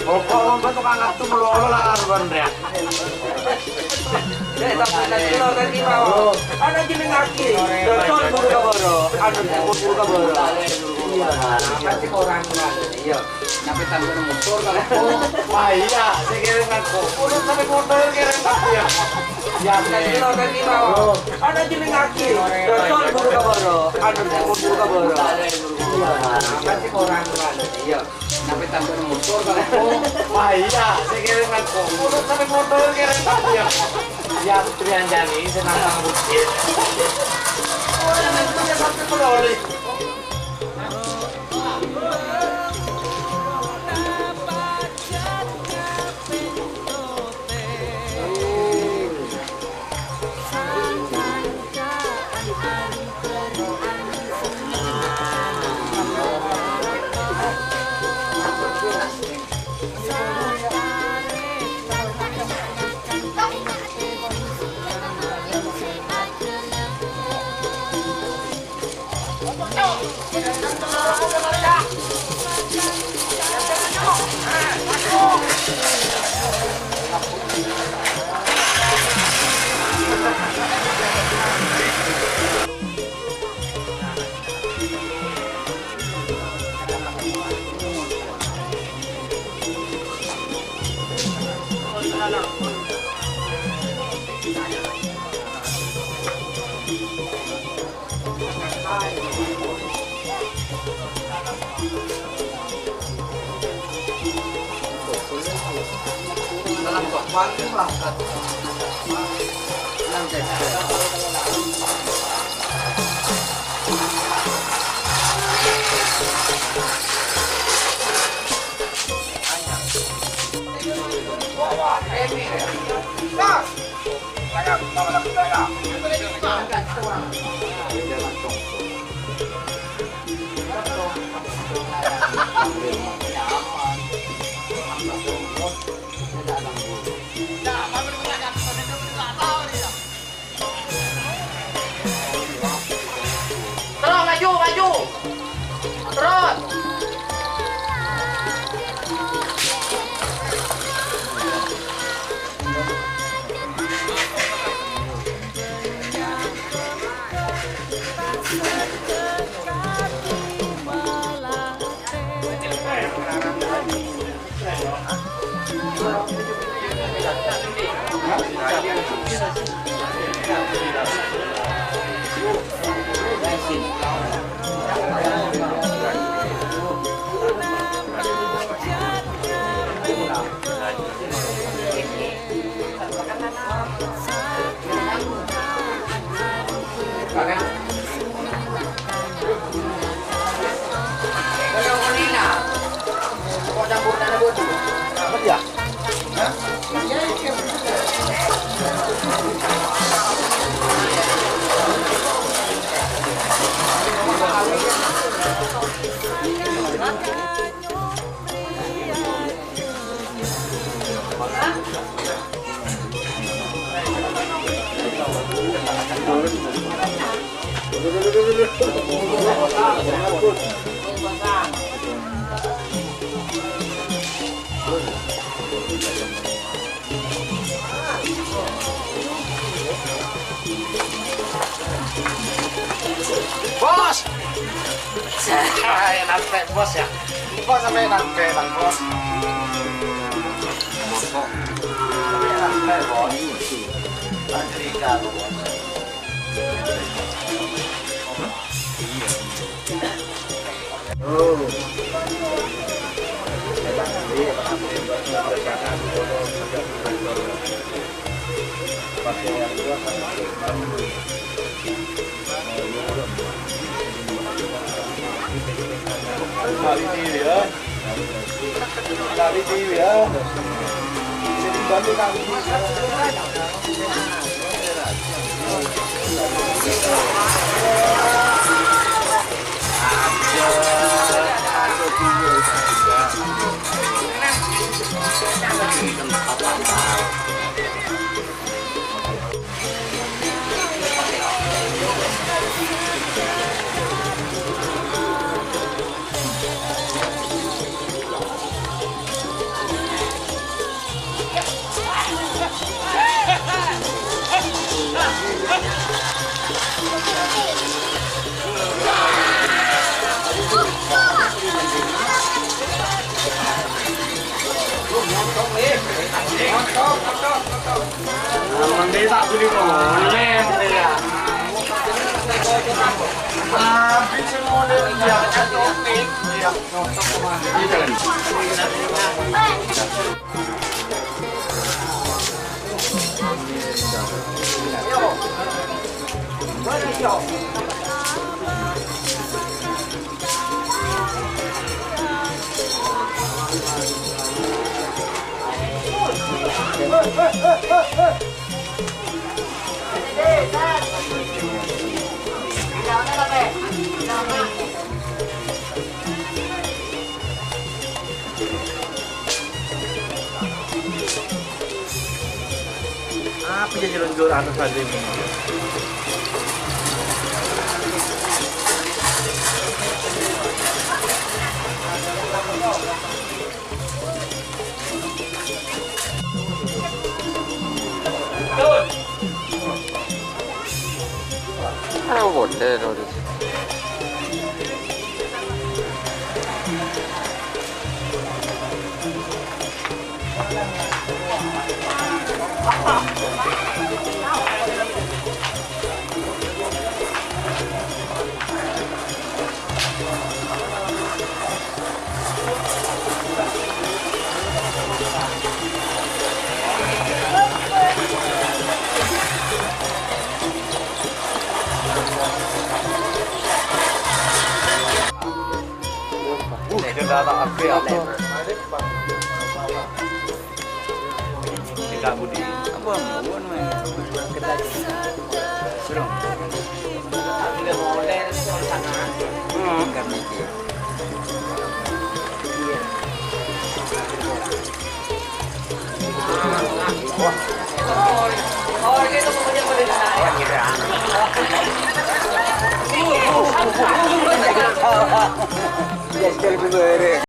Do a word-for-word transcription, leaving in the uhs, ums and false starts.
Pokok ngompet tukang atu melolo lah karuan rèya. Dek, tapi nanti lo kan di bawah. Ana jeneng aki. Dodol buru kaboro. Anu buru kaboro. Iya, apa sih orang kan? Iya. Nabi tambah motor kalau. Wah, iya, saya kira kan. Urut sampai motor kira tapi ya. Ya, nanti lo kan di bawah. Ana jeneng aki. Dodol buru kaboro. Anu buru kaboro. Iya, apa sih orang kan? Iya. Sampai tambah motor kalau. Wah, iya, saya kira kan. Urut sampai motor kira tapi ya. Ya, Trianjani senang sama bukit. Oh, yang punya satu peloli. Terus, maju, maju. Terus. Bos! Saya nanti, Bos, ya. Bos, sampai nanti, Bang, Bos. Bos, kok? Sampai nanti, Bos. Nanti, Bos. Apa jadi luncuran tadi? Ah, boleh, boleh. Cekak budi. Apa mau, mau, mau? Kita aja. Suruh. Udah mulai soal sana. Hmm. Kan mikir. Iya. Wah.